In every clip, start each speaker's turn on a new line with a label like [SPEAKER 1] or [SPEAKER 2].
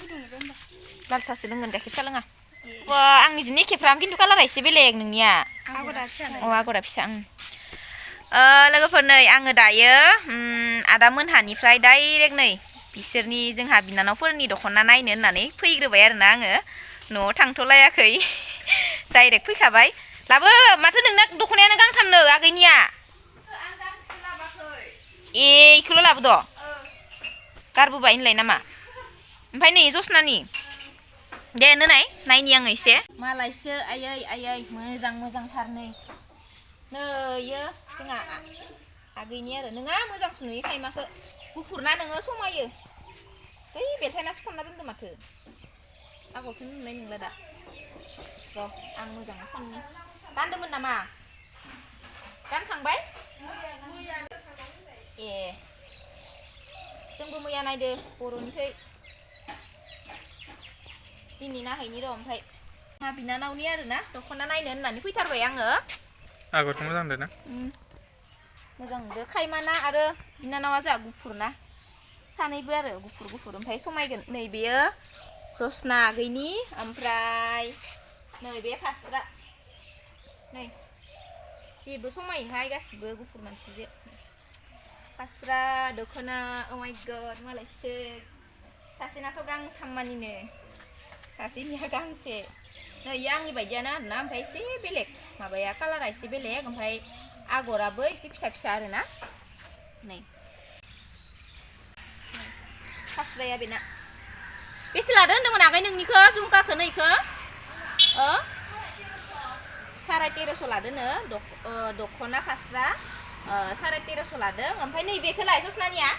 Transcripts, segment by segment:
[SPEAKER 1] लाल सासो लोंगोन गाइखेर सा लोङा आंनि जोंनि एखेफ्राम खिन्थु कालारा एसे बेलेग नोंनिया आगरा फिसा लोगोफोर नै आङो दायो आदा मोनहानिफ्राय डाइरेक्ट नै बिसोरनि जोंहा बिनानावफोरनि दख'ना नायनो होननानै फैग्रोबाय आरोना आङो न'आव थांथ'लायाखै डाइरेक्ट फैखाबाय लाबो माथो नोंना दख'नायानो गांथामनो आगैनिया इखौल' लाबोद' गारबोबाय होनलाय नामा ओमफ्राय नै जसनानि दे नायनि आङो एसे मालायसो आयै मोजांथार नै नैयो जोंहा आगैनि आरो नोंहा मोजांसो नुयो खायमाखौ गुफुरना नोङो समायो ओइ बेलथायनासो खनना दोनदो माथो आगरखौनो नुनाय नंला दा र' आं मोजाङै खननि गानदोंमोन नामा गानखांबाय ए जोंबो मैया नायदो बर'निखै दिनै नाहैनि र' ओमफ्राय मा बिनानावनि आरोना दख'ना नायनो होननानै फैथारबाय आङो
[SPEAKER 2] आगरखौ मोजां नुदों ना
[SPEAKER 1] मोजां नुदो खायमाना आरो बिनानावा जोंहा गुफुर ना सानैबो आरो गुफुर ओमफ्राय समायगोन नै बेयो जसना आगैनि ओमफ्राय नै बे फास्रा नै जेबो समायोहाय गासिबो गुफुर मानसिजों फास्रा दख'ना अ माय गड मालायसो सासेनाथ' गांथामानिनो सासेनिया गांसे नै इयो आंनि बायदियानो आरोना ओमफ्राय एसे बेलेग माबाया कालारा एसे बेलेग ओमफ्राय आगराबो एसे फिसा आरोना नै फास्राया बेना बेसे लादो होनदोंमोन आगै नोंनिखौ झुमकाखौ नैखौ 1350 लादोनो दख'ना फास्रा 1350 लादों ओमफ्राय नैबेखौलाय ससनानिया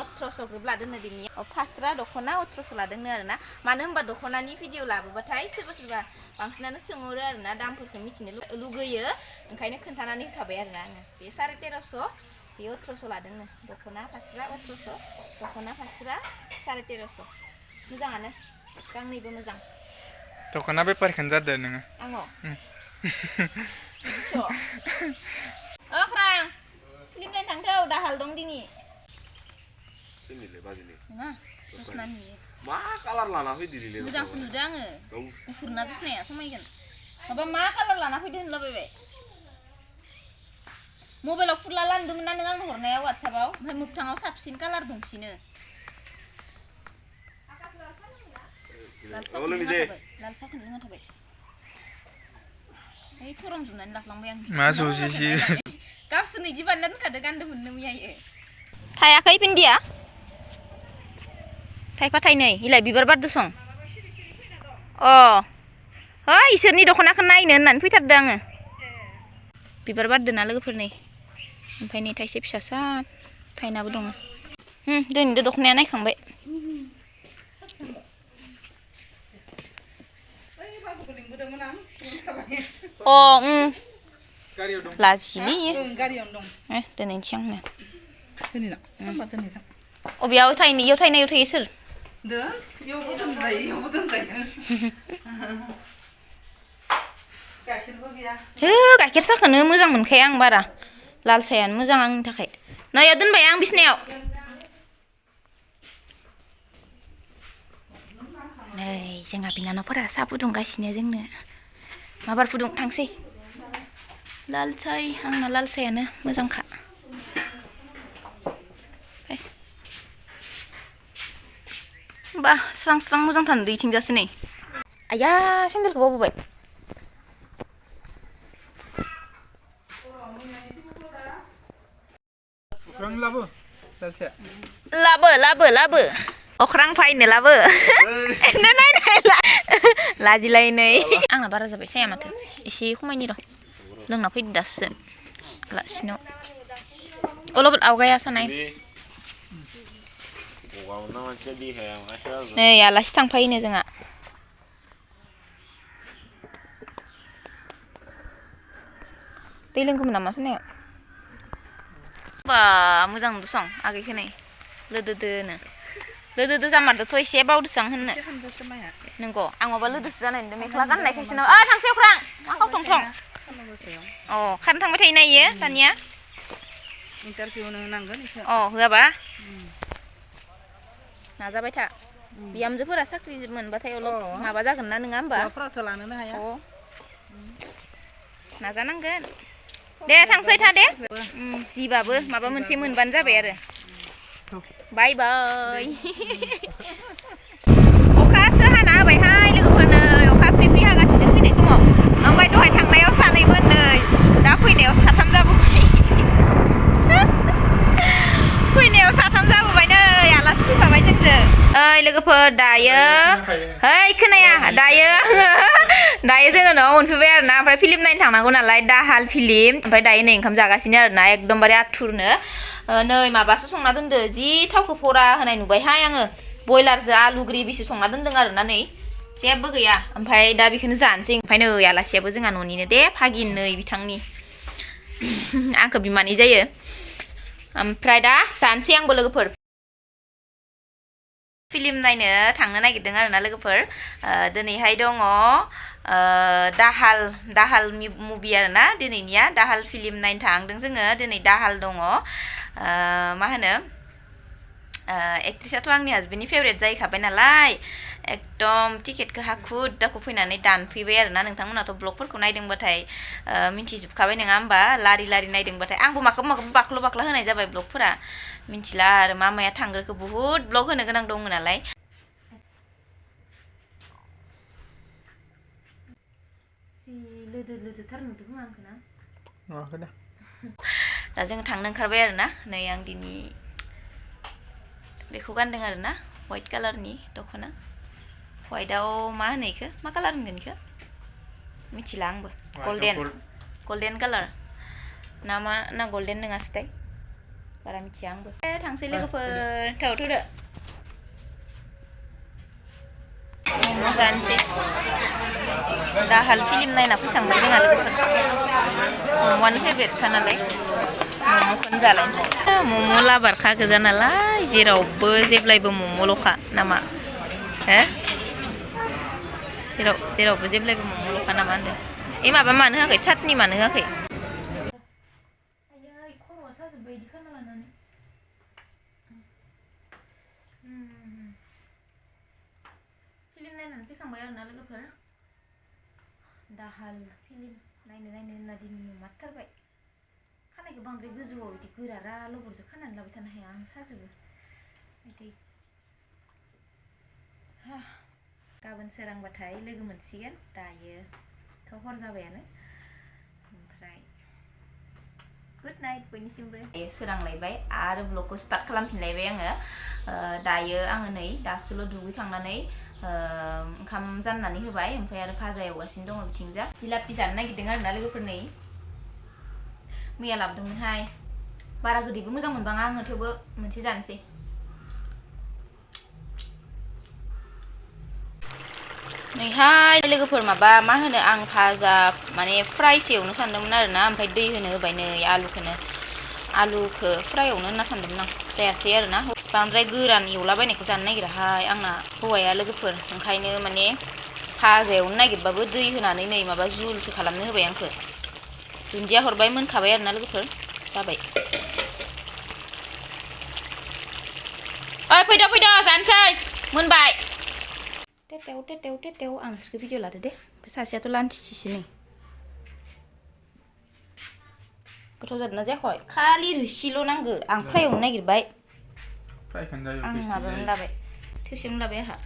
[SPEAKER 1] 1800 ग्रोब लादोंनो बेनि फास्रा दख'ना 1800 लादोंनो आरोना मानो होनबा दख'नानि भिडिअ लाबोबाथाय सोरबा बांसिनानो सोंहरो आरोना दामफोरखौ मिथिनो लुगैयो ओंखायनो खोन्थानानै होखाबाय आरोना आङो बे 1350 बे 1800 लादोंनो दख'ना फास्रा 1800 दख'ना फास्रा 1350 मोजाङानो गांनैबो मोजां
[SPEAKER 2] दख'ना बेफारिखौनो जादो नोङो
[SPEAKER 1] आङो फ्रां फिल्म नायनो थांथौ दाहाल दं दिनै नङा जसनानि
[SPEAKER 3] मा कालार लाना फैदिलै
[SPEAKER 1] मोजांसो नुदों आङो गुफुरना जसनाया समायगोन माबा मा कालार लाना फैदो होनलाबायबाय मबाइलाव फुरला लानदोंमोन ना नों आंनो हरनाया वाट्सएपआव ओमफ्राय मोगथाङाव साबसिन कालार दंसिनो लाल साखौनो लोंना थाबाय ओइ थरं जुनानै लाफ्लांबाय आं
[SPEAKER 2] मा ज'जिसि
[SPEAKER 1] गावसोरनो इदि बानायना दोनखादो गानदोंमोननो मैयायो थायाखै भिन्दिया थाइफा थाइनै इलाय बिबार बारदो सं इसोरनि दख'नाखौ नायनो होननानै फैथारदों आङो बिबार बारदोना लोगोफोरनि ओमफ्राय नै थाइसे फिसासा थाइनाबो दङ दिनैनि दख'नाया नायखांबाय लाजिलै दिनैनिसै आंनो अबेयाव थायनो इयाव थायो सोर गाइखेर साहाखौनो मोजां मोनखाया आं बारा लाल साहायानो मोजां आंनि थाखाय नैयाव दोनबाय आं बिसिनायाव नै जोंहा बिनानावफोरा साहा फुदुंगासिनो जोंनो माबार फुदुं थांसै लाल साय आंना लाल सायानो मोजांखा बा स्रां मोजांथार नुदों इथिंजासो नै आया सेन्देलखौ बावबोबाय लाबो अख्रां फायनो लाबो लाजिलायनै आंना बारा जाबाय साया माथो एसे खमायनि र' लोंना फैदो दासो आलासिनाव अलप आवगाया सानाय नै आलासि थांफायोनो जोंहा दै लोंगौमोन नामा सानाया बा मोजां नुदों आगैखौ नै लोदोदो जामारदोथ' एसे बावदोसो आं होननो नंगौ आं माबा लोदोसो जानाय नुदों मेख्ला गाननायखायसो ना थांसै अख्रां मा खावथं खारनो थांबाय थायो ना इयो दानिया
[SPEAKER 4] इन्टारभिउ नांगोन
[SPEAKER 1] होआबा नाजाबाय था बिहामजोफोरा साख्रि मोनबाथाय माबा जागोन ना नङा होमबा
[SPEAKER 4] हौवाफोराथ' लानोनो हाया
[SPEAKER 1] नाजानांगोन दे थांसै था दे जिबाबो माबा मोनसे मोनबानो जाबाय आरो बाय बाय अखासो हाना होबायहाय लोगोफोरनो अखा फ्रि फ्रि हागासिनो फैनाय समाव ओमफ्राय दहाय थांनायाव सानैमोन नै दा फैनायाव साथाम जाबोबाय फैनायाव साथाम जाबोबाय नै आलासि फैफाबाय जोंजों ओइ लोगोफोर दायो है खोनाया दायो जोङो न'आव मोनफैबाय आरोना ओमफ्राय फिल्म नायनो थांनांगौ नालाय दाहाल फिल्म ओमफ्राय दायो नै ओंखाम जागासिनो आरोना एकदमबारे आथुरनो नै माबासो संना दोनदो जि थावखौ फरा होनाय नुबायहाय आङो बयलारजों आलु ग्रेभिसो संना दोनदों आरोना नै जेबो गैया ओमफ्राय दा बेखौनो जानोसै ओमफ्राय नै आलासियाबो जोंहा न'निनो दे भागिन नै बिथांनि आंखौ बिमानि जायो ओमफ्राय दा जानोसै आंबो लोगोफोर फिल्म नायनो थांनो नागिरदों आरोना लोगोफोर दिनैहाय दङ दाहाल मुभि आरोना दिनैनिया दाहाल फिल्म नायनो थांदों जोङो दिनै दाहाल दङ मा होनो एक्ट्रिसाथ' आंनि हाजबेन्डनि फेभरेट जाहैखाबाय नालाय एकदम टिकेटखौ हाखु दाखु फैनानै दानफैबाय आरोना नोंथांमोनाथ' ब्लगफोरखौ नायदोंबाथाय मिन्थिजोबखाबाय नङा होमबा लारि नायदोंबाथाय आंबो माखौबा बाख्ल' होनाय जाबाय ब्लगफोरा मिन्थिला आरो मामाया थांग्रोखौ बुहुद ब्लग होनो गोनां दंमोन नालाय लोदोथार नुदों आंखौ ना दा जों थांनो ओंखारबाय आरोना नै आं दिनै बेखौ गानदों आरोना व्हाइट कालारनि दख'ना व्हाइटआव मा होनो इखो मा कालार होनगोन इखो मिथिला आंबो गल्डेन कालार ना मा ना गल्डेन नङासोथाय बारा मिथिया आंबो थांसै लोगोफोर थौदो मम' जानोसै दाहाल फिल्म नायना फैखांबाय जोंहा लोगोफोर मम'आनो फेभरेटखा नालाय मम'खौनो जालायनोसै मम' लाबारखा गोजा नालाय जेरावबो जेब्लायबो मम'ल'खा नामा हो जेरावबो जेब्लायबो मम'ल'खा नामा होनदों ए माबा मानो होआखै चाटनि मानो होआखै फिल्म नायनानै फैखांबाय आरोना लोगोफोर दाहाल फिल्म नायनो होनना दिनै नुमारथारबाय खानायखौ बांद्राय गोजौआव बिदि गोरारा लबरजों खानानै लाबाय थानो हाया आं साजोबो बिदि गाबोन सोरांबाथाय लोगो मोनसिगोन दायोथ' हर जाबायानो ओमफ्राय गुड नाइट बयनिसिमबो सोरांलायबाय आरो ब्लगखौ स्टार्ट खालामफिनलायबाय आङो दायो आङो नै दासोल' दुगैखांनानै ओंखाम जाननानै होबाय ओमफ्राय आरो भाजा एवगासिनो दङ बिथिंजा जिलापि जानो नागिरदों आरोना लोगोफोर नै मैया लाबोदोंमोनहाय बारा गोदैबो मोजां मोनबाङा आङो थेवबो मोनसे जानोसै नैहाय लोगोफोर माबा मा होनो आं भाजा माने फ्राइसो एवनो सानदोंमोन आरोना ओमफ्राय दै होनो होबाय नै आलुखौ फ्राय एवनो होनना सानदोंमोन आं जायासै आरोना बांद्राय गोरान एवलाबायनायखौ जानो नागिराहाय आंना हौवाया लोगोफोर ओंखायनो माने भाजा एवनो नागिरबाबो दै होनानै नै माबा जुलसो खालामनो होबाय आंखौ दुन्दिया हरबाय मोनखाबाय आरोना लोगोफोर जाबाय ओइ फैद' जानोसै मोनबाय टेटेव आं नोंसोरखौ भिडिअ लादो दे ओमफ्राय सासेयाथ' लान्थिसिसो नै गोथाव जादोंना जायाखै खालि रोसिल' नांगौ आं फ्राय एवनो नागिरबाय आं माबायावनो लाबाय थोरसियावनो लाबाय आंहा